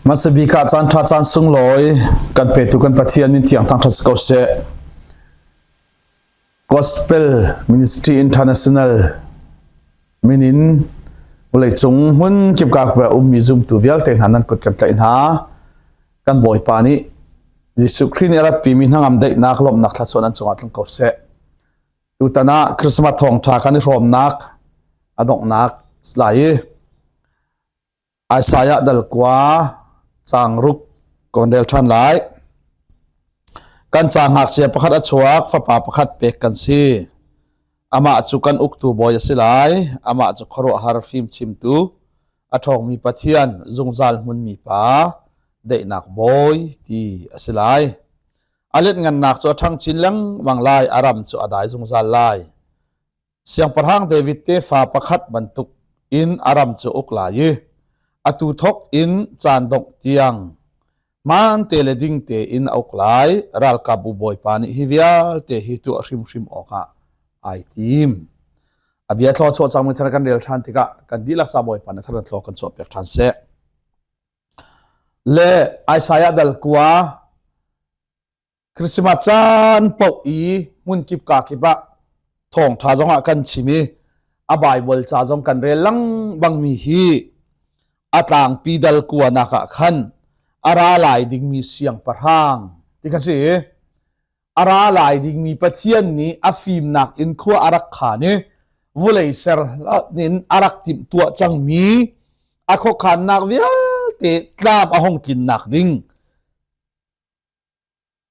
Hmasa bik ah caan ṭha caan sunglawi kan petu kan Pathian min thiang thangṭhat si ko seh. Gospel Ministry International min in vawleicung hmun kip ka ummi zumtu vialte hna nan kut kan tlaih hna. Kan Bawipa nih Jesuh Khrih nih a ratpimi hnangam daihnak lawmhnak thluachuah nan cungah tlung ko seh. Tutan ah Christmas thawngṭha kan i hrawmnak a donghnak lai i Isaiah dal kua caang ruk kan rel ṭhan lai. Kan ca ngakchia pakhat a chuak, fapa pakhat pek kan si. Amah cu kan uktu bawi a si lai. Amah cu khuaruahhar fimchimtu, a ṭhawngmi Pathian, zungzal hmunmi pa, daihnak bawi ti a si lai. A lianhngannak cu a ṭhang chin lengmang lai, a ram cu a dai zungzal lai. Siangpahrang David tefa pakhat bantuk in a ram cu uk lai i atu thawk in caan dongh tiang hmaante le ding tein a uk lai. Ralkapbu Bawipa nih hi vialte hi tuah hrimhrim awkah ai tim. A bia thlaw chuah cangmi thar kan rel ṭhan tikah kan dihlak sa Bawipa nih thar thlaw kan chuahpiak ṭhan seh. Le Isaiah dal kua Christmas caan paoh i hmunkip kaa kip ah thawngṭha zongah kan chim i a Baibal ca zong kan rel lengmangmi hi a tlangpi dal kuanak ah khan a ra lai dingmi siangpahrang ti kha si. A ra lai dingmi Pathian nih a fimnak in khua a rak khan i vulei ser in a rak timhtuah cangmi a khuakhannak vialte tlam a hung tlinnak ding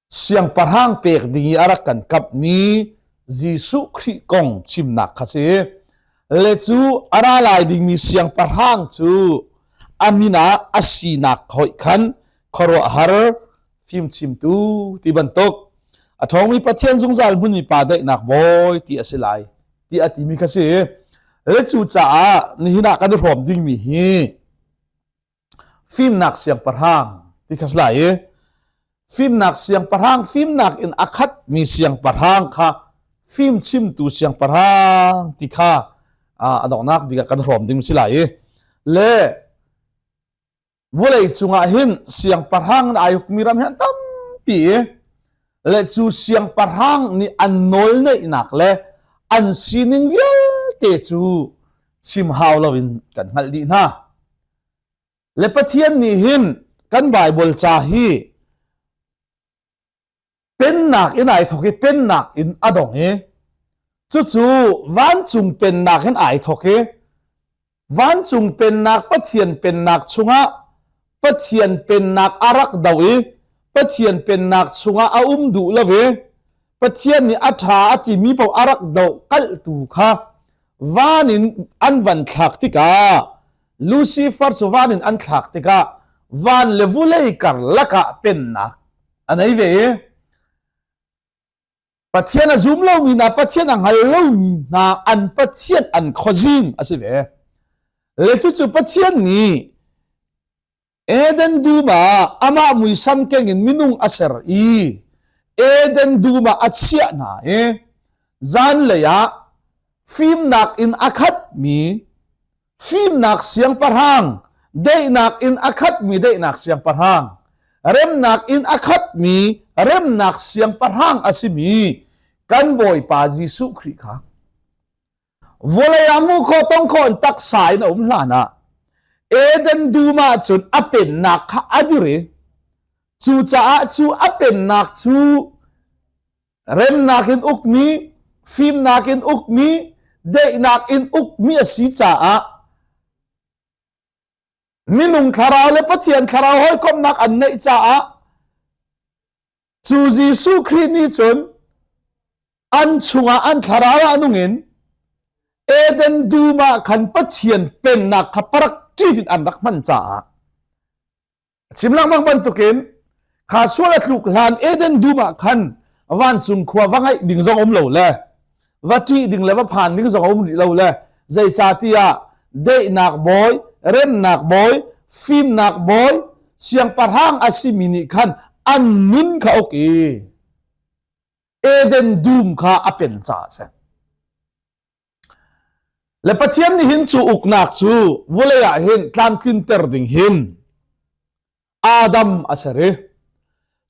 siangpahrang pek ding i a rak kan kamhmi Jesuh Khrih kong chimnak kha si. Le cu a ra lai dingmi siangpahrang cu a min ah a sinak hoih khan khuaruahhar fimchimtu ti bantuk a ṭhawngmi Pathian zungzal hmunmi pa daihnak bawi ti a si lai ti a timi kha si. Le cu caah nihin ah kan i hrawm dingmi hi Fimnak siangpahrang ti kha si lai i fimnak siangpahrang fimnak in a khatmi siangpahrang kha fimchimtu siangpahrang ti kha a donghnak bik ah kan hrawm ding si lai i le vawlei cungah hin siangpahrang in ai ukmi ram hi an tampi i le cu siangpahrang nih an nawl neihnak le an sining vialte cu chim hau loin kan hngalh dih hna. Le Pathian nih hin kan Baibal ca hi pennak in ai thawk i pennak in a dong i cucu vancung pennak in ai thawk i vancung pennak Pathian pennak chungah Pathian pennak a rak do i Pathian pennak chungah a um duh lo i Pathian nih a ṭha a timi paoh a rak doh kalhtu kha van in an van thlak tikah Lucifer cu van in an thlak tikah van le vulei karlak ah pennak a nei ve i Pathian a zum lomi hna Pathian a hngal lomi hna an Pathian an khuazing a si ve. Le cucu Pathian nih Eden dum ah amah muisam keng in minung a ser i Eden dum ah a chiah hna i zanlei ah fimnak in a khatmi fimnak siangpahrang daihnak in a khatmi daihnak siangpahrang remnak in a khatmi remnak siangpahrang a simi kan Bawipa Jesuh Khrih kha vawlei ah hmuh khawh tong khawh in taksa in a um hlan ah Eden dum ah cun a pennak kha a dir i cucaah cu a pennak cu remnak in ukmi fimnak in ukmi daihnak in ukmi a si caah minung thlarau le Pathian thlarau hawikomhnak an neih caah cu Jesuh Khrih nih cun an chungah an thlarau ah nungin Eden dum ah khan Pathian pennak kha parak ṭit in an rak hman caah chim lengmang bantukin kha sual a tluk hlan Eden dum ah khan vancung khua va ngaih ding zong um lo le va ṭih ding le va phan ding zong um rih lo le zeicahtiah daihnak bawi remnak bawi fimnak bawi siangpahrang a simi nih khan an nun kha uk i Eden dum kha a pen caah a si. Le Pathian nih hin cu uknak cu vulei ah hin tlamtlinter ding hin. Adam a ser i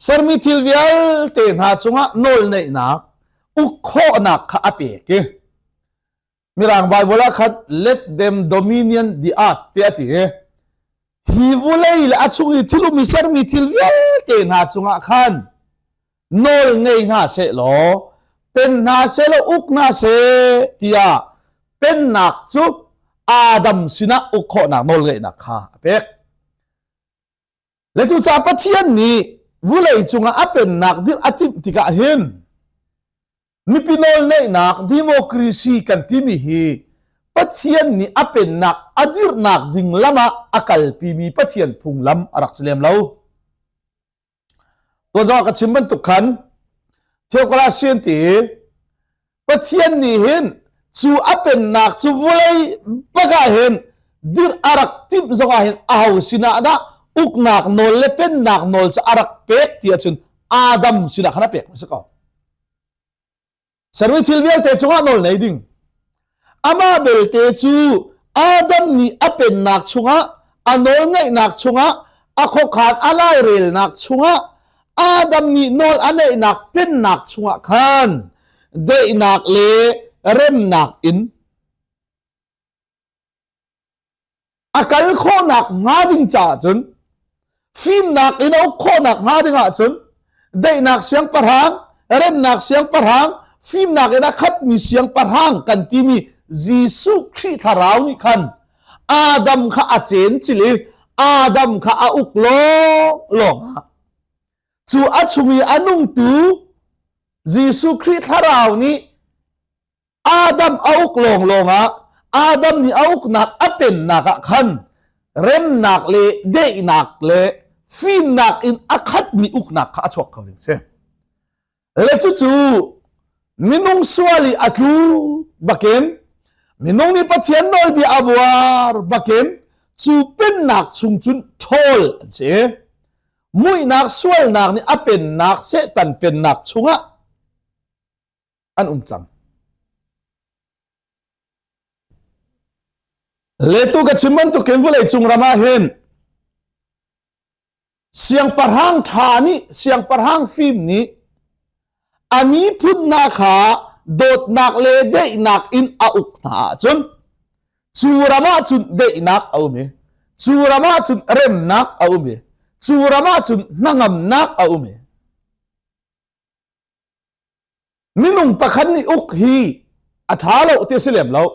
sermi thil vialte hna cungah nawlneihnak uk khawhnak kha a pek i Mirang Bible ah khan let them dominion the earth tiah a ti i hi vulei le a chung i thil um i sermi thil vialte hna cungah khan nawl ngei hna seh law pen hna seh law uk hna seh tiah pennak cu Adam sinah uk khawhnak nawl ngeihnak kha a pek. Le cucaah Pathian nih vulei cungah a pennak dirh a timh tikah hin mipi nawlneihnak democracy kan timi hi Pathian nih a pennak a dirhnak ding lam ah a kalpimi Pathian phunglam a rak si lem lo. Tuan ka chim bantuk khan theocracy an ti i Pathian nih hin cu a pennak cu vulei bak ah hin dirh a rak timh zongah hin aho sinah dah uknak nawl le pennak nawl cu a rak pek ti ahcun Adam sinah khan a pek si ko. Sermi thil vialte cungah nawl nei ding. Amah belte cu Adam nih a pennak chungah, a nawlngeihnak chungah, a khuakhan a lairelnak chungah, Adam nih nawl a neihnak pennak chungah khan daihnak le remnak in a kal khawhnak hnga ding caah cun fimnak in a uk khawhnak hnga ding ahcun daihnak siangpahrang remnak siangpahrang fimnak in a khatmi siangpahrang kan timi Jesuh Khrih thlarau nih khan Adam kha a cen cil i Adam kha a uk lawng lawng ah cu a chung i a nungtu Jesuh Khrih thlarau nih Adam a uk lawnglawng ah Adam nih a uknak a pennak ah khan remnak le daihnak le fimnak in a khatmi uknak kha a chuak kho ding si. Le cucu minung sual i a tlu bakin minung nih Pathian nawlbia a buar bakin cu pennak chung cun ṭhawl an si. Muihnak sualnak nih a pennak Satan pennak chungah an um cang. Letu ka chim bantukin vawlei cung ram ah hin siangpahrang ṭha nih siangpahrang fim nih a miphun hna kha dawtnak le daihnak in a uk hna ahcun cu ram ah cun daihnak a um i cu ram ah cun remnak a um i cu ram ah cun hnangamnak a um i Minung pakhat nih uk hi a ṭha lo ti a si lem lo.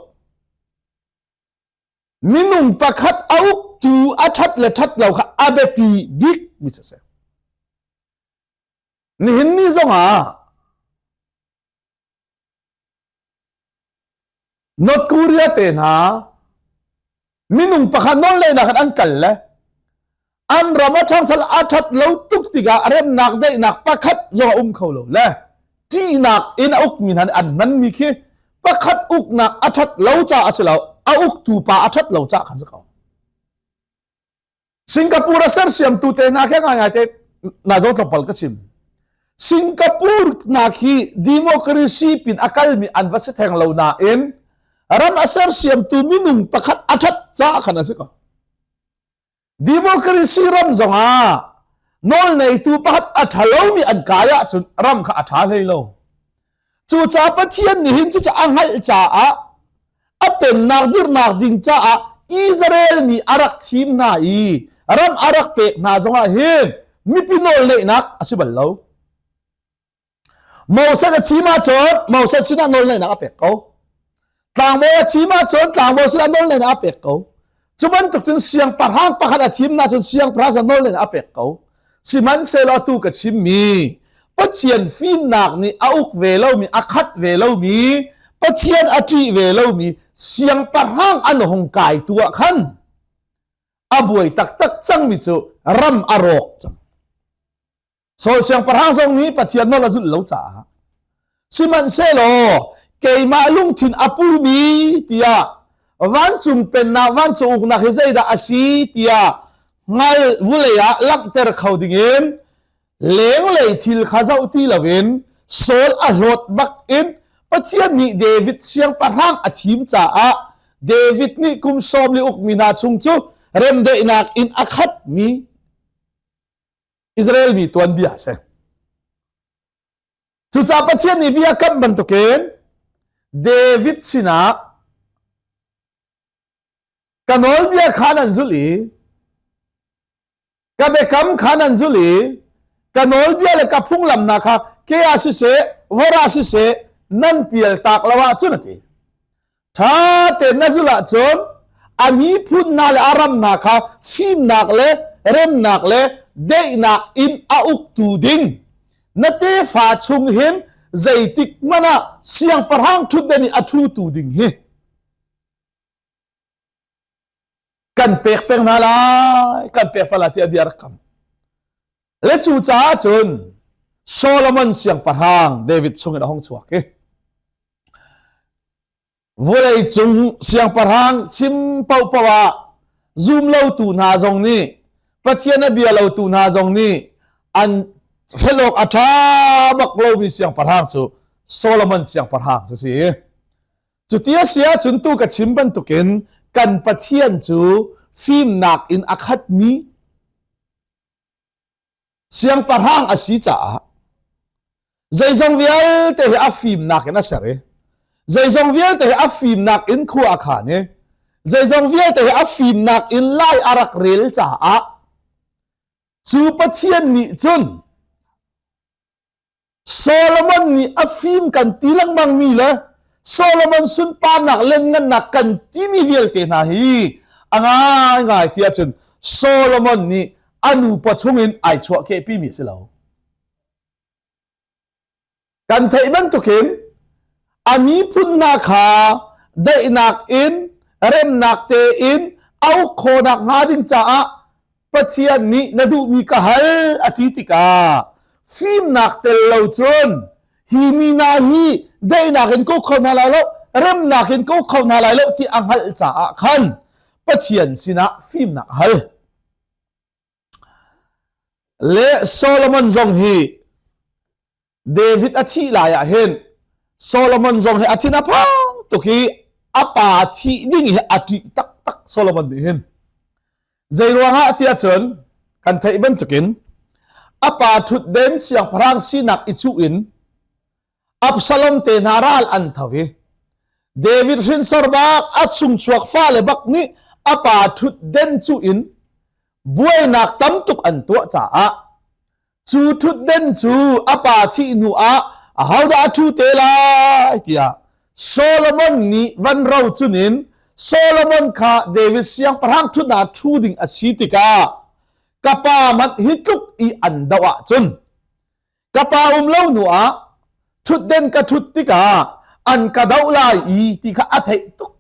Minung pakhat a uktu a ṭhat le ṭhat lo kha a biapi bik mi a si. Nihin ni zongah North Korea te hna minung pakhat nawl lehnak in an kal le an ram a ṭhangchal a ṭhat lo tuk tikah remnak daihnak pakhat zong a um kho lo le ṭihnak in a ukmi hna nih an hmanmi khi pakhat uknak a ṭhat lo caah a si lo a uktu pa a ṭhat lo caah khan si ko. Singapore a sersiamtu te hna khe ngaingai te na zo tlawmpal ka chim. Singapore nak hi democracy pin a kalmi an va si theng lo nain ram a sersiamtu minung pakhat a that caah khan an si ko. Democracy ram zongah nawlneitu pakhat a ṭhalomi an kai ahcun ram kha a ṭha hlei lo. Cucaah Pathian nih hin cucu a hngalh caah a pennak dirhnak ding caah Israel mi a rak thim hna i ram a rak pek hna zongah hin mipi nawlneihnak a si bal lo. Moses a thim ahcun Moses sinah nawlneihnak a pek ko. Tlangbawi a thim ahcun tlangbawi sinah nawlneihnak a pek ko. Cu bantuk cun siangpahrang pakhat a thim ahcun siangpahrang sinah nawlneihnak a pek ko. Sihmanhsehlaw atu ka chimmi Pathian fimnak nih a uk ve lomi, a khat ve lomi, Pathian a ṭih ve lomi siangpahrang an hung kai tu ah khan a buai taktak cangmi cu ram a rawk cang. Saul siangpahrang zong nih Pathian nawl a zulh lo caah sihmanhsehlaw keimah lungthin a pumi tiah vancung pennak vancung uknak hi zeidah a si tiah hngal vulei ah langhter kho dingin lenglei thil kha zoh ti loin Saul a hlawt bak in Pathian nih David siangpahrang a thim caah David nih kum sawm li ukmi hna chung cu remdaihnak in a khatmi. Israel mi tuanbia a si. Cucaah Pathian nih bia kamh bantukin David sinah ka nawlbia kha nan zulh i ka biakam kha nan zulh i ka nawlbia le ka phunglam hna kha ke ah siseh vor ah siseh nan pial tak lo ahcun a ti. Ṭha tein na zulh ahcun a miphun hna le a ram hna kha fimnak le remnak le daihnak in a uktu ding na tefa chung hin zeitik hmanh ah siangpahrang ṭhutden i a ṭhutu ding hi kan pek peng hna lai kan pek peng lai tiah bia rak kam le cu caah cun Solomon siangpahrang David chungin a hung chuak i vulei cung siangpahrang chim paohpaoh ah zum lotu hna zong nih Pathian a bia lotu hna zong nih an hrelawk a ṭha bak lomi siangpahrang cu Solomon siangpahrang cu si. Cuti a si ahcun tu ka chim bantukin kan Pathian cu fimnak in a khatmi siangpahrang a si caah zeizong vialte hi a fimnak in a ser i zeizong vialte hi a fimnak in khua a khan i zeizong vialte hi a fimnak in lai a rak rel caah cu Pathian nih cun Solomon nih a fim kan ti lengmang mi le Solomon sunparnak lianngannak kan timi vialte hna hi a ngaingai ti ahcun Solomon nih a nupa chungin ai chuahkehpi mi a si lo. Kan theih bantukin a miphun hna kha daihnak in remnak tein a uk khawhnak hnga ding caah Pathian nih na duhmi ka hal a ti tikah fimnak tel lo cun hi mi hna hi daihnak in ko kho hna lai lo remnak in ko kho hna lai lo ti a hngalh caah khan Pathian sinah fimnak a hal. Le Solomon zong hi David a thih lai ah hin Solomon zong hi a thin a phang tuk i a pa thih ding hi a ṭih taktak Solomon nih hin. Zei ruangah tiah cun kan theih bantukin a pa ṭhutden siangpahrang sinak i cuh in Absalom te hna ral an tho i David hrinsor bak a chungchuak fale bak nih a pa ṭhutden cuh in buainak tam tuk an tuah caah Cu ṭhutden cu a pa thih hnu ah ahodah a ṭhu te lai tiah Solomon nih van ro cun in Solomon kha David siangpahrang ṭhutnak ṭhu ding a si tikah ka pa hmanh hi tluk i an doh ahcun ka pa um lo hnu ah ṭhutden ka ṭhut tikah an ka doh lai i ti kha a theih tuk.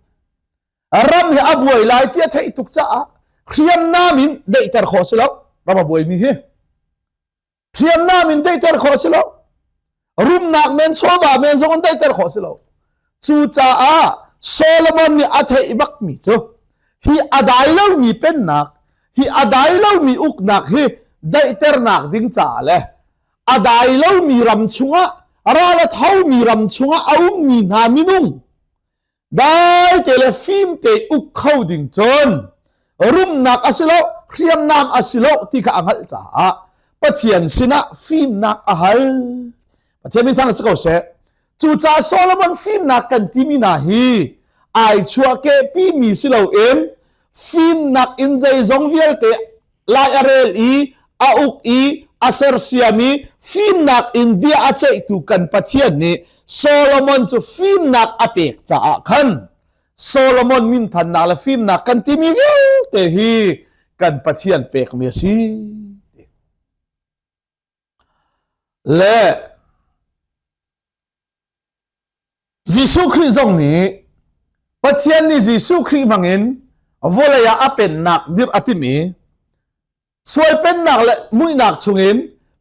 Ram hi a buai lai ti a theih tuk caah hriamnam in daihter khawh si lo ram a buaimi hi hriamnam in daihter khawh si lo rumnak men chawva men zong in daihter khawh si lo cucaah Solomon nih a theih bakmi cu hi a dai lomi pennak hi a dai lomi uknak hi daihternak ding caah le a dai lomi ram chungah ral a thomi ram chungah a ummi hna minung Dai te le fim te uk kho ding cun rumnak a si lo, hriamnam a si lo ti kha a hngalh caah Pathian sinah fimnak a hal. Pathian min thang si ko seh. Cucaah Solomon fimnak kan timi hna hi ai chuahkehpi mi si loin fimnak in zeizong vialte lai a rel i a uk i a sersiam i fimnak in bia a ceihtu kan Pathian nih Solomon cu fimnak a pek caah khan Solomon minthannak le fimnak kan timi vialte hi kan Pathian pekmi a si. Le Jesuh Khrih zong nih Pathian nih Jesuh Khrih hmangin vawlei ah a pennak dirh a timh i sual pennak le muihnak chungin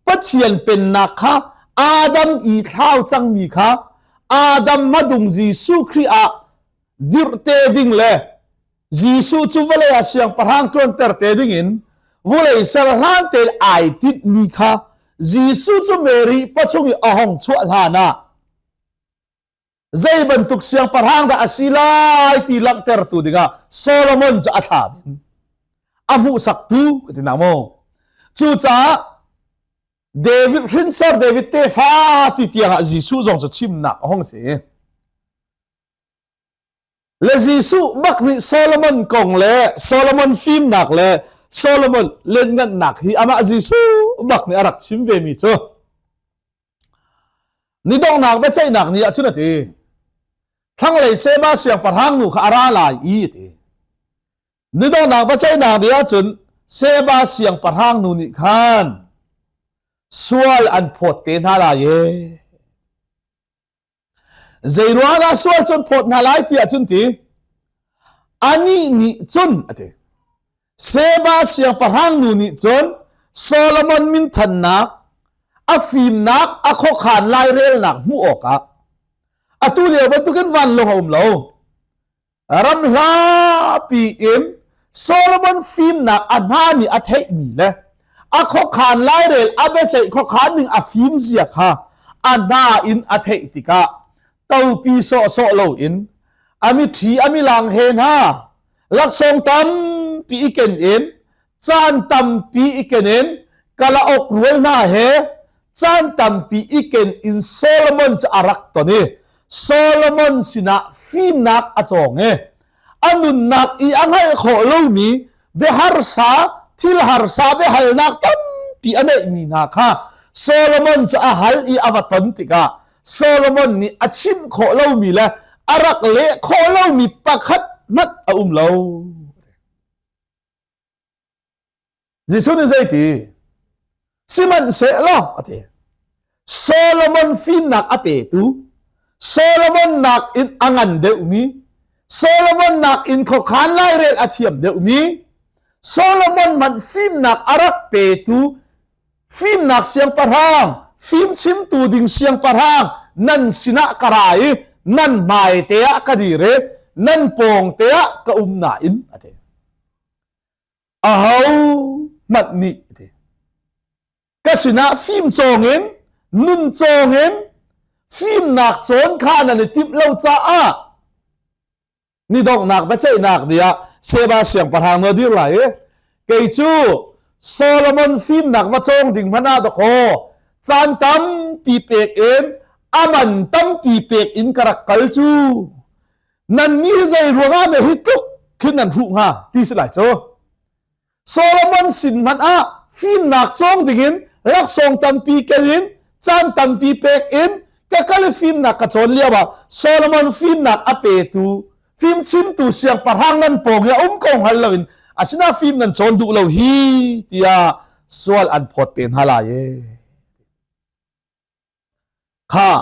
Pathian pennak kha Adam i thlau cangmi kha Adam hmadung Jesuh Khrih ah dirh te ding le Jesuh cu vawlei ah siangpahrang ṭuanter te dingin vawlei ser hlan tein ai tinhmi kha Jesuh cu Mary pachung i a hong chuah hlan ah zei bantuk siangpahrang dah a si lai ti langhtertu dingah Solomon cu a thlam in a hmuhsaktu ka ti na maw? Cucaah. David hrinsor David tefa ti tiang ah Jesuh zong cu chimnak a hung si. Le Jesuh bak nih Solomon kong le Solomon fimnak le Solomon lianngannak hi amah Jesuh bak nih a rak chim ve mi cu ni donghnak biaceihnak ni ah cun a ti. Thlanglei Seba siangpahrang nu kha a ra lai i a ti. Ni donghnak biaceihnak ni ah cun Seba siangpahrang nu nih khan sual an phawt te hna lai e. Zeiruang dah sual cun phawt hna lai tiah cun ti? Anih nih cun a ti. Seba siangpahrang nu nih cun Solomon minthannak, a fimnak, a khuakhan lairelnak hmuh awkah atu lio bantukin vanlawng a um lo. Ram hlapi in Solomon fimnak a hna nih a theihmi le a khuakhan lairel a biaceih khuakhan ning a fimzia kha a hna in a theih tikah topi sawhsawh loin a miṭhi a milang he hna laksawng tampi i ken in caan tampi i ken in kalauk rual hna he caan tampi i ken in Solomon cu a rak ton i Solomon sinah fimnak a cawng i a nunnak i a hngalh khawh lomi biaharsa thil harsa biahalnak tampi a neihmi hna kha Solomon cu a hal i a va ton tikah Solomon nih a chimh khawh lomi le a rak leh khawh lomi pakhat hmanh a um lo. Jesuh nih zeiti? Sihmanhsehlaw a ti. Solomon fimnak a petu, Solomon nakin a ngan deuhmi, Solomon nakin khuakhan lairel a thiam deuhmi, Solomon hmanh fimnak a rak petu fimnak siangpahrang, fimchimtu ding siangpahrang nan sinah ka ra i nan hmai te ah ka dir i nan pawng te ah ka um nain a ti. Aho hmanh nih a ti. Ka sinah fim cawng in nun cawng in fimnak cawn kha nan i timh lo caah ni donghnak biaceihnak ni ah Seba siangpahrang na dir lai i kei cu Solomon fimnak va cawng ding hmanh ah dakaw caan tampi pek in aman tampi pek in ka rak kal cu nan nih zei ruangah me hi tluk khin nan hruh hnga ti si lai cu Solomon sin hmanh ah fimnak cawng dingin laksawng tampi kel in caan tampi pek in ka kal i fimnak ka cawn lio ah Solomon fimnak a petu fimchimtu siangpahrang nan pawng i a um ko hngal loin asina fim nan cawn duh lo hi tiah sual an phawt te hna lai e. Kha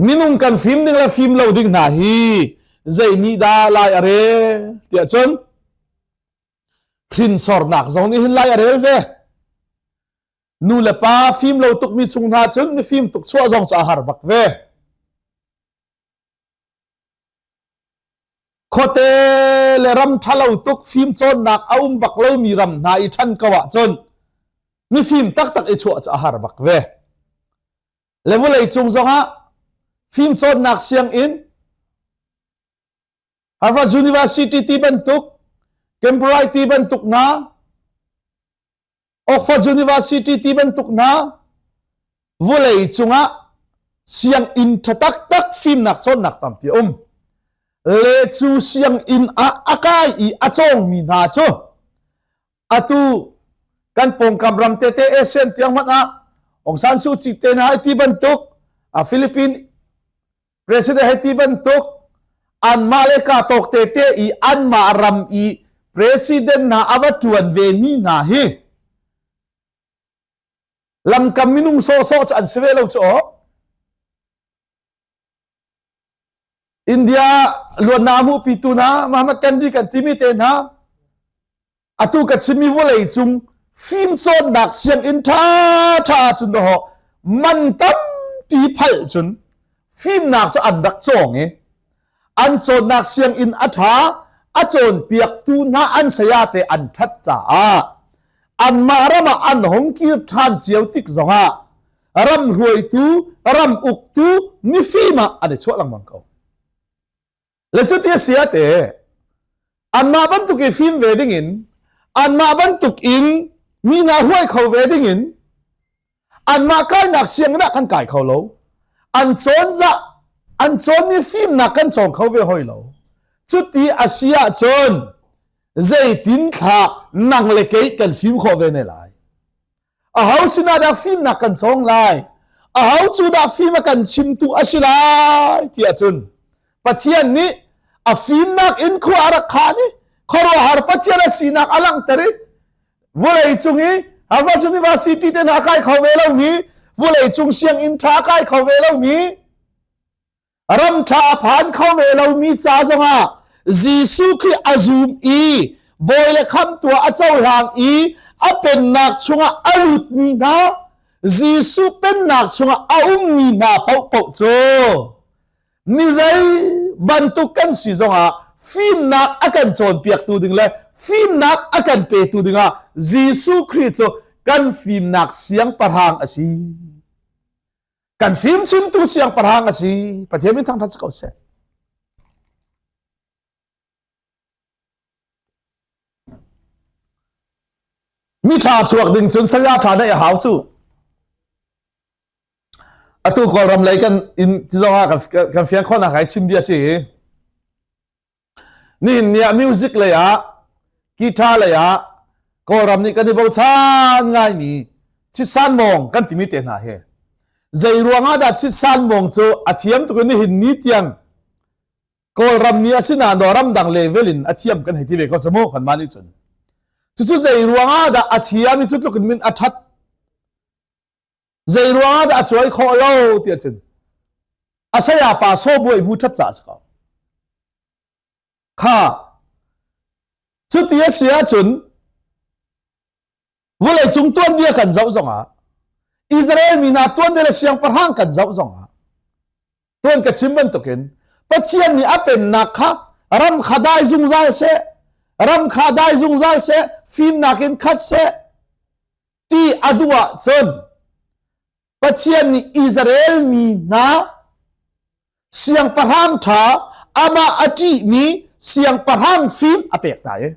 Minung kan fim ding le fim lo ding hna hi zei nih dah lai a rel tiah cun hrinsornak zong nih hin lai a rel ve. Nu le pa fim lo tukmi chung hna cun mifim tuk chuah zong cu a har bak ve. Khuate le ram ṭhalo tuk fimcawnnak a um bak lomi ram hna i ṭhan ko ahcun mifim taktak i chuah cu a har bak ve. Le vawlei cung zongah fimcawnnak sianginn Harvard University ti bantuk Cambridge ti bantuk hna Oxford University ti bantuk hna vawlei cungah sianginn ṭha taktak fimnak cawnnak tampi a um. Le cu sianginn ah a kai i a cawngmi hna cu atu kan pawngkam ram tete ASEAN tiang hmanh ah Aung San Suu Kyi te hna ti bantuk a Philippine president hei ti bantuk anmah le ka tawk tete i anmah ram i president hna a va ṭuan ve mi hna hi lamkam minung sawhsawh cu an si ve lo cu aw India luatnak a hmuhpitu hna Muhammad Gandhi kan timi te hna atu ka chimmi vawlei cung fimcawnnak sianginn ṭha ṭha cun dawh man tampi phalh cun fimnak cu an rak cawng i an cawnnak sianginn a ṭha a cawnpiaktu hna an sayate an ṭhat caah anmah ram ah an hong kir ṭhan cio tik zongah ram hruaitu ram uktu mifim ah an i chuah lengmang ko le cuti a si ah te anmah bantuk i fim ve ding in anmah bantuk in Mi hna hruai kho ve ding in anmah kainak sianginn ah kan kai kho lo. An cawn zah an cawnmi fimnak kan cawng kho ve hoi lo. Cuti a si ahcun zeitin thla nang le kei kan fim khawh ve ne lai. Aho sinah dah fimnak kan cawng lai? Aho cu dah fim a kan chimtu a si lai? Tiah cun Pathian nih a fimnak in khua a rak khan i khuaruahhar Pathian a sinak a langhter i vawlei cung i Harvard University te hna a kai kho ve lomi vawlei cung sianginn ṭha a kai kho ve lomi ram ṭha a phan kho ve lomi ca zongah Jesuh Khrih a zum i bawi le khamtu ah a cohlang i a pennak chungah a lutmi hna Jesuh pennak chungah a ummi hna paohpaoh cu mi zei bantuk kan si zongah fimnak a kan cawnpiaktu ding le fimnak a kan petu dingah Jesuh Khrih cu kan fimnak siangpahrang a si. Kan fimchimtu siangpahrang a si. Pathian min thangṭhat si ko seh. Mi ṭha chuak ding cun saya ṭha neih a hau cu. Atu Kawlram lei kan in ti zong ah kan fiang khawhnak ai chim bia si. Nihin ni ah music lei ah guitar lei ah Kawlram nih kan i bochan ngaimi Chitsan Mawng kan timi te hna hi zei ruangah dah Chitsan Mawng cu a thiam tuk in nihin ni tiang Kawlram mi a si nain ramdang level in a thiam kan hei ti ve ko cu mu kanmah nih cun cucu zei ruangah dah a thiam i cu tluk in min a that zei ruangah dah a cuai khawh lo tiah cun a saya pa sawbuai mu ṭhat caah a si ko kha cuti a si ahcun vawleicung tuanbia kan zoh zongah Israel mi hna tuanbia le siangpahrang kan zoh zongah tuan ka chim bantukin Pathian nih a pennak kha ram kha dai zungzal seh ram kha dai zungzal seh fimnak in khat seh ti a duh ahcun Pathian nih Israel mi hna siangpahrang ṭha amah a ṭihmi siangpahrang fim a pek hna i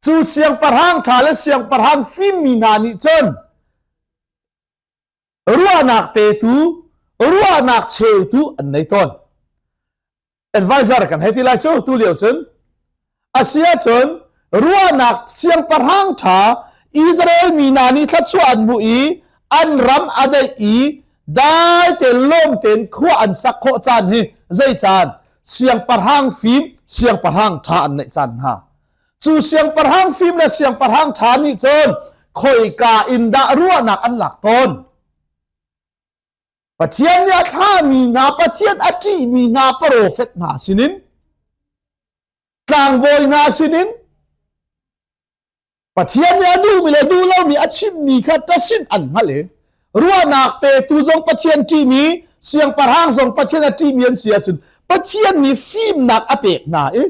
cu siangpahrang ṭha le siangpahrang fimmi hna nih cun ruahnak petu ruahnak cheutu an nei tawn. Advisor kan hei ti lai cu tu lio cun a si ahcun ruahnak siangpahrang ṭha Israel mi hna nih thluachuah an hmuh i an ram a daih i dai tein lawm tein khua an sak khawh caan hi zei caan siangpahrang fim siangpahrang ṭha an neih caan hna cu siangpahrang fim le siangpahrang ṭha nih cun khoika in dah ruahnak an lak tawn Pathian nih a thlahmi hna, Pathian a ṭihmi hna profet hna sinin, tlangbawi hna sinin, Pathian nih a duhmi le duh lomi a chimmi kha tasin an hngalh i ruahnak petu zong Pathian ṭihmi, siangpahrang zong Pathian a ṭihmi an si ahcun Pathian nih fimnak a pek hna i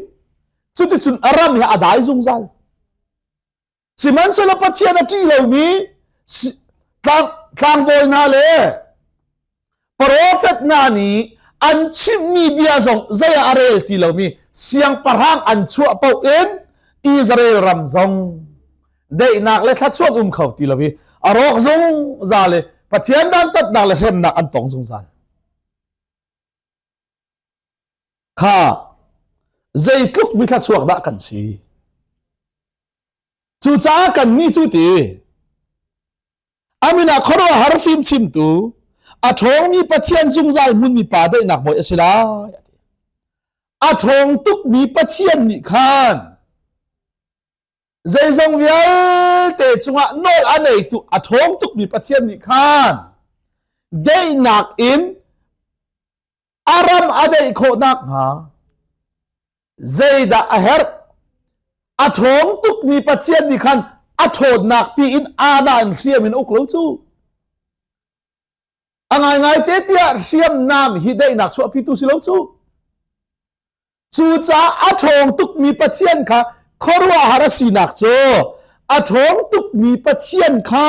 cuticun a ram hi a dai zungzal. Sihmanhsehlaw Pathian a ṭih lomi tlangbawi hna le profet hna nih an chimhmi bia zong zei ah a rel ti lomi siangpahrang an chuah paoh in Israel ram zong daihnak le thluachuah um kho ti lo i a rawk zungzal i Pathian dantatnak le hremnak an tong zungzal. Kha zeitluk mi thluachuak dah kan si. Cucaah kannih cu ti amin ah khuaruahhar fimchimtu a ṭhawngmi Pathian zungzal hmunmi pa daihnak bawi a si lai a ti. A ṭhawng tukmi Pathian nih khan zeizong vialte cungah nawl a neitu a ṭhawng tukmi Pathian nih khan daihnak in a ram a daih khawh nakhnga zeidah a herh? A ṭhawng tukmi Pathian nih khan a ṭhawnnak pi in ana in hriam in uk lo cu. A ngaingai te tiah hriamnam hi daihnak chuahpitu si lo cu. Cucaah a ṭhawng tukmi Pathian kha khuaruahhar a sinak cu a ṭhawng tukmi Pathian kha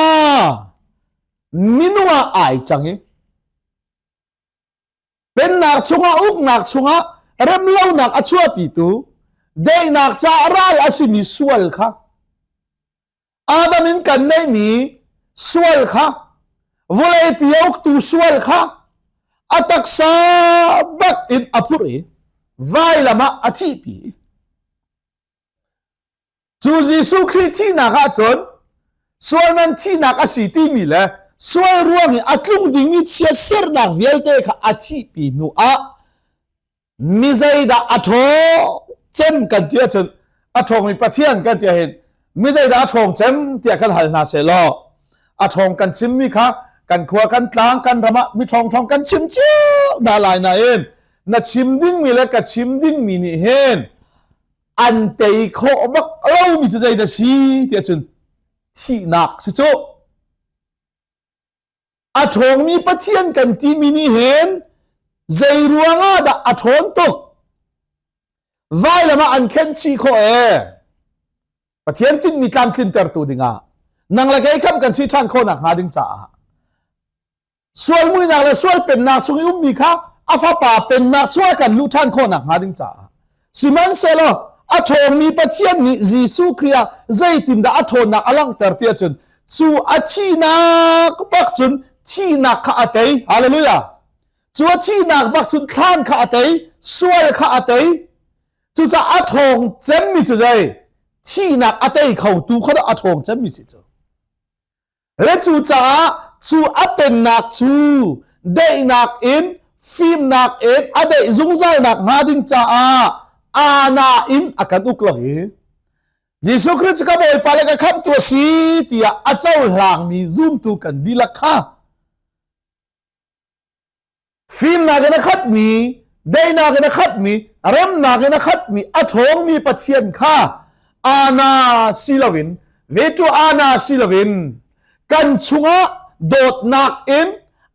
minung ah ai cang i Pennak chungah uknak chungah remlonak a chuahpitu daihnak caah ral a simi sual kha. Adam in kan neihmi sual kha vawleipi a uktu sual kha a taksa bak in a phurh i vailam ah a thihpi. Cu Jesuh Khrih thihnak ahcun sual man thihnak a si timi le sual ruang i a tlung dingmi chiatsernak vialte kha a thihpi hnu ah mi zeidah a ṭhawng cem kan ti ahcun a ṭhawngmi Pathian kan ti ahhin mi zeidah a ṭhawng cem tiah kan hal hna sehlaw a ṭhawng kan chimmi kha kan khua kan tlang kan ram ah mi ṭhawng ṭhawng kan chim cio hna lai nain na chim dingmi le ka chim dingmi nih hin an tei khawh bak lomi cu zeidah si tiah cun thihnak si cu. A ṭhawngmi Pathian kan timi nih hin zei ruangah dah a ṭhawn tuk? Vailam ah an khen chih khawh ee. Pathian tinhmi tlamtlintertu dingah nang le kei kham kan si ṭhan khawhnak hnga ding caah sual muinak le sual pennak chung i ummi kha a fapa pennak chungah kan luh ṭhan khawhnak hnga ding caah sihmanhsehlaw a ṭhawngmi Pathian nih Jesuh Khrih ah zeitindah a ṭhawnnak a langhter ti ahcun cu a thihnak bak cun thihnak kha a tei hallelujah cu a thihnak bak cun thlan kha a tei sual kha a tei cucaah a ṭhawng cemmi cu zei thihnak a tei khotu kha a ṭhawng cemmi si cu Le cucaah cu a pennak cu daihnak in fimnak in a daih zungzalnak hnga ding caah aana in a kan uk lo i Jesuh Khrist cu ka Bawipa le ka khamhtu a si tiah a cohlangmi zumtu kan dihlak kha Fimnak in a khatmi, daihnak in a khatmi, remnak in a khatmi, a ṭhawngmi Pathian kha ana si loin, vetu ana si loin, kan chungah dawtnak in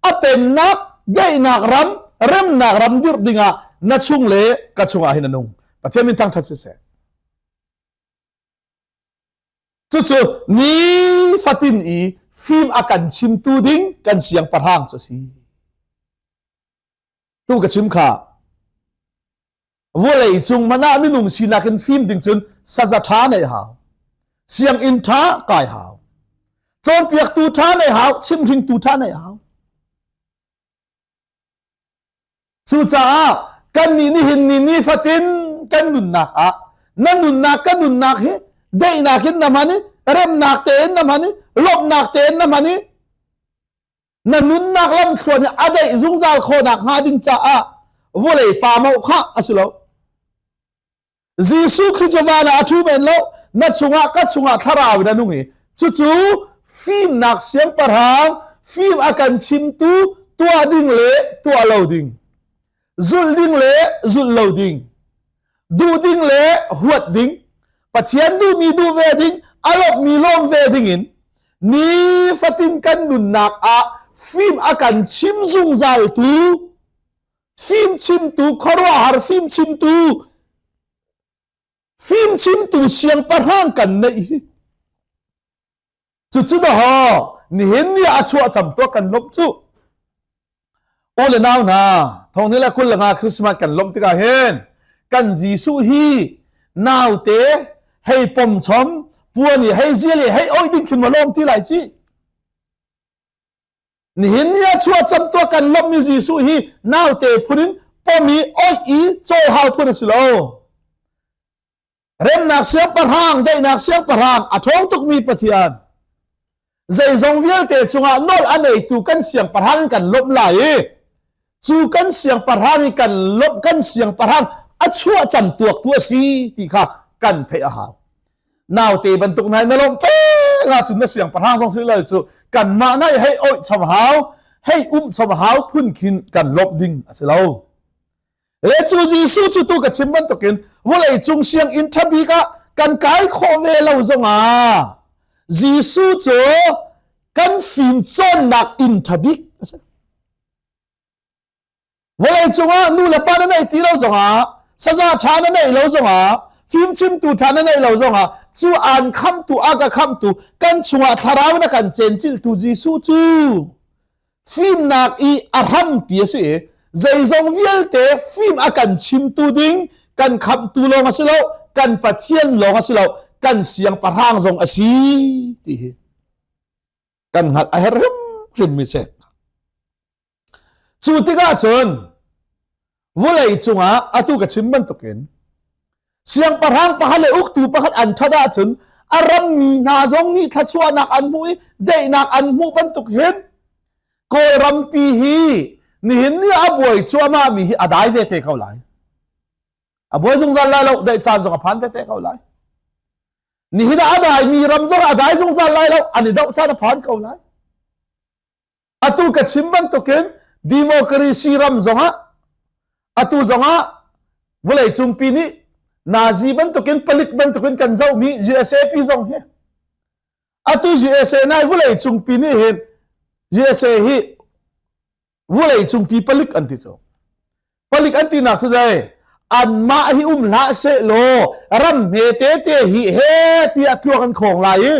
a pennak, daihnak ram, remnak ram dirh dingah na chung le ka chungah hin a nung. Pathian min thangṭhat siseh. Cucu nifatin i fim a kan chimtu ding kan siangpahrang cu a si. Tu ka chim kha vawlei cung man ah minung sinak in fim ding cun saza ṭha neih hau. Sianginn ṭha kai hau. Cawnpiaktu ṭha neih hau, chimhringtu ṭha neih hau. Cucaah kannih nihin ni nifatin kan nunnak ah na nunnak ka nunnak hi daihnak in na hman i remnak tein na hman i lawmhnak tein na hman i na nunnak lamthluan i a daih zungzal khawhnak hnga ding caah vawlei pa mauh kha a si lo. Jesuh Khrih cu van ah a ṭhu men lo na chungah ka chungah thlarau in a nung i cucu fimnak siangpahrang fim a kan chimtu tuah ding le tuah lo ding zulh ding le zulh lo ding duh ding le huat ding Pathian duhmi duh ve ding a lawmhmi lawm ve ding in nifatin kan nunnak ah fim a kan chim zungzaltu fimchimtu khuaruahhar fimchimtu fimchimtu siangpahrang kan neih hi cucu dahaw nihin ni a chuah cam tuah kan lawmh cu u le nau hna thong ni le kul le nga Christmas kan lawmh tikah hin kan Jesuh hi naute hei pom chom puan i hei zial i hei oi ding khin ma lawm ti lai ci Nihin ni ah chuah camtuah kan lawmhmi Jesuh hi naute phun in pom i oih i cawihau phun a si lo. Remnak siangpahrang, daihnak siangpahrang, a ṭhawng tukmi Pathian. Zeizong vialte cungah nawl a neitu kan siangpahrang in kan lawmh lai i cu kan siangpahrang i kan lawmh kan siangpahrang a chuah camtuaktu a si ti kha kan theih a hau. Naute bantuk nai na lawmh peng ahcun na siangpahrang zong si lo cu kanmah nai hei oih chom hau hei um chom hau phun khin kan lawmh ding a si lo. Le cu Jesuh cu tu ka chim bantukin vawlei cung sianginn ṭha bik ah kan kai khawh ve lo zongah Jesuh cu kan fim cawnnak inn ṭha bik a si. Vawlei cungah nu le pa na neih ti lo zongah saza ṭha na neih lo zongah fimchimtu ṭha na neih lo zongah cu aan khamtu a ka khamtu kan chungah thlarau na kan cenciltu Jesuh cu fimnak i a hrampi a si i zeizong vialte fim a kan chimtu ding kan khamtu lawng a si lo kan Pathian lawng a si lo. kan siangpahrang zong a si ti hi kan hngalh a herh hrimhrim mi si. Cu tikah cun vulei cungah atu ka chim bantukin siangpahrang pakhat le uktu pakhat an ṭhat ahcun a rammi hna zong nih thluachuahnak an hmuh i daihnak an hmuh bantuk hin Kawlrampi hi nihin ni a buai cuahmah mi hi a dai ve te ko lai. A buai zungzal lai lo, daih caan zong a phan ve te ko lai. Nihin ah a daimi ram zong a dai zungzal lai lo, an i doh caan a phan ko lai. Atu ka chim bantukin democracy ram zongah atu zongah vawlei cungpi nih Nazi bantukin palik bantukin kan zohmi USA pi zong hi atu USA nai vawlei cungpi nih hin USA hi vulei cungpi palik an ti cu palik an tinak cu zei anmah hi um hlah seh law ram hme tete hi he tiah tluak an khawng lai i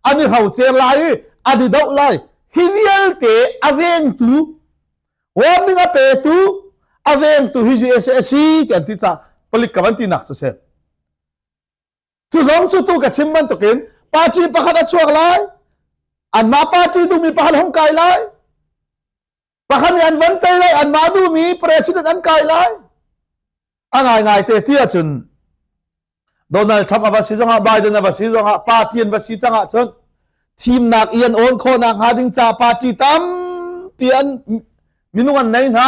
an i hrocer lai i an i doh lai hi vialte a vengtu warning a petu a vengtu hi USA a si ti an ti ca palik ka van tinak cu si Cu zong cu tu ka chim bantukin party pakhat a chuak lai. Anmah party duhmi pakhat hung kai lai. Pakhat nih an van tei lai, anmah duhmi president an kai lai. A ngaingai te ti ahcun Donald Trump a va si zongah Biden a va si zongah party an va si cang ahcun thimnak i an awn khawhnak hnga ding ca party tampi an minung an nei hna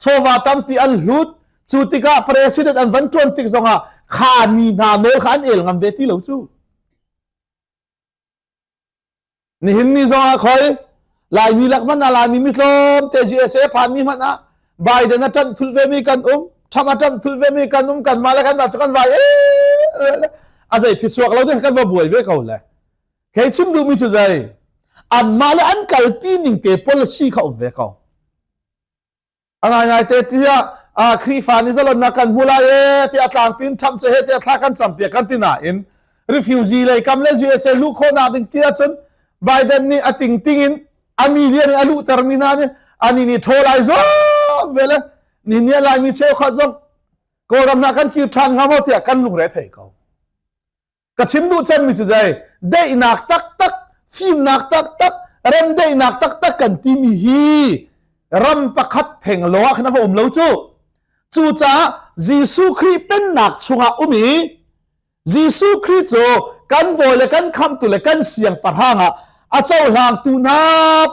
chawva tampi an hlut cu tikah president an van ṭuan tik zongah kha mi hna nawl kha an el ngam ve ti lo cu nihin ni zongah khoi laimi lak hmanh ah laimi mi tlawm te USA phan mi hmanh ah Biden a ṭanh thul ve mi kan um Trump a ṭanh thul ve mi kan um kan mah le kan mah cu kan vai a zei phisuak lo ding kan va buai ve ko le Kei chim duhmi cu zei? Anmah le an kalpi ning te policy kha um ve ko. A ngaingai te tiah a Khrihfa nih zalonnak kan hmu lai e tiah tlangpin Trump cu he tiah thla kan campiak kan ti nain refugee lei kam le USA luh khawhnak ding tiah cun Biden nih a tingting in a million in a luhtermi hna nih ani nih ṭhaw lai zong ve le ni ni Laimi cheukhat zong Kawlram hna kan kir ṭhan hnga maw tiah kan lungre thei ko. Ka chim duh cemmi cu zei daihnak taktak fimnak taktak remdaihnak taktak kan timi hi ram pakhat theng lo ah khan a va um lo cu. Cucaah Jesuh Khrih pennak chungah um i Jesuh Khrih cu kan bawi le kan khamtu le kan siangpahrang ah a cohlangtu hna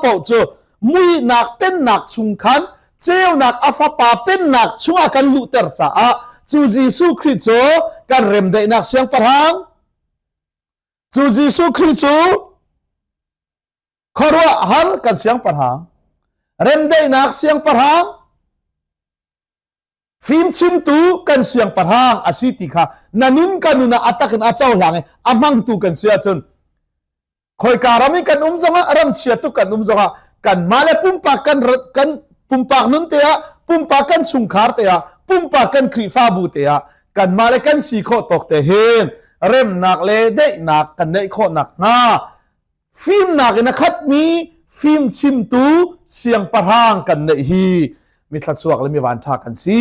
paoh cu muihnak pennak chung khan ceunak a fapa pennak chungah kan luhter caah cu Jesuh Khrih cu kan remdaihnak siangpahrang cu Jesuh Khrih cu khuaruahhar kan siangpahrang remdaihnak siangpahrang fimchimtu kan siangpahrang a si ti kha na nun ka nun ah a takin a cohlang i a hmangtu kan si ahcun khoika ram i kan um zongah ram chia tuk kan um zongah kanmah le pumpak kan kan pumpak nun te ah pumpak kan chungkhar te ah pumpak kan Khrihfabu te ah kanmah le kan si khawh tawk te hin remnak le daihnak kan neih khawh nak hnga Fimnak in a khatmi fimchimtu siangpahrang kan neih hi mi thluachuak le mi vanṭha kan si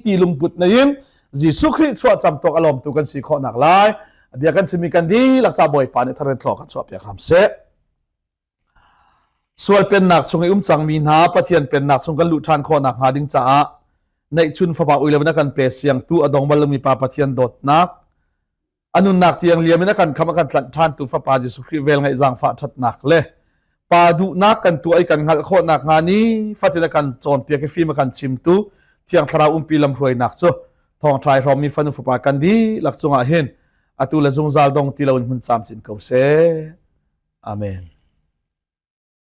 ti lungput nei in Jesuh Khrih chuah camtuak a lawmtu kan si khawh nak lai a bia kan chimmi kan dihlak ca Bawipa nih tharin thlaw kan chuahpiak hram seh. Sual pennak chung i um cangmi hna Pathian pennak chung kan luh ṭhan khawh nak hnga ding caah neihchun fapa ui lo in a kan pe siangtu a dong bal lomi pa Pathian dawtnak A nunnak tiang liam in a kan kham a kan tlanh ṭhantu Fapa Jesuh Khrih vel ngaih zaangfah ṭhatnak le Pa duhnak kan tuah i kan hngalh khawh nakhnga ni fatin a kan cawnpiak i fim a kan chimtu Thiang Thlarau umpi lamhruainak cu thawngṭha i hrawmmi fanu fapa kan dihlak cungah hin atu le zungzal dong ti loin hmun camcin ko seh. Amen.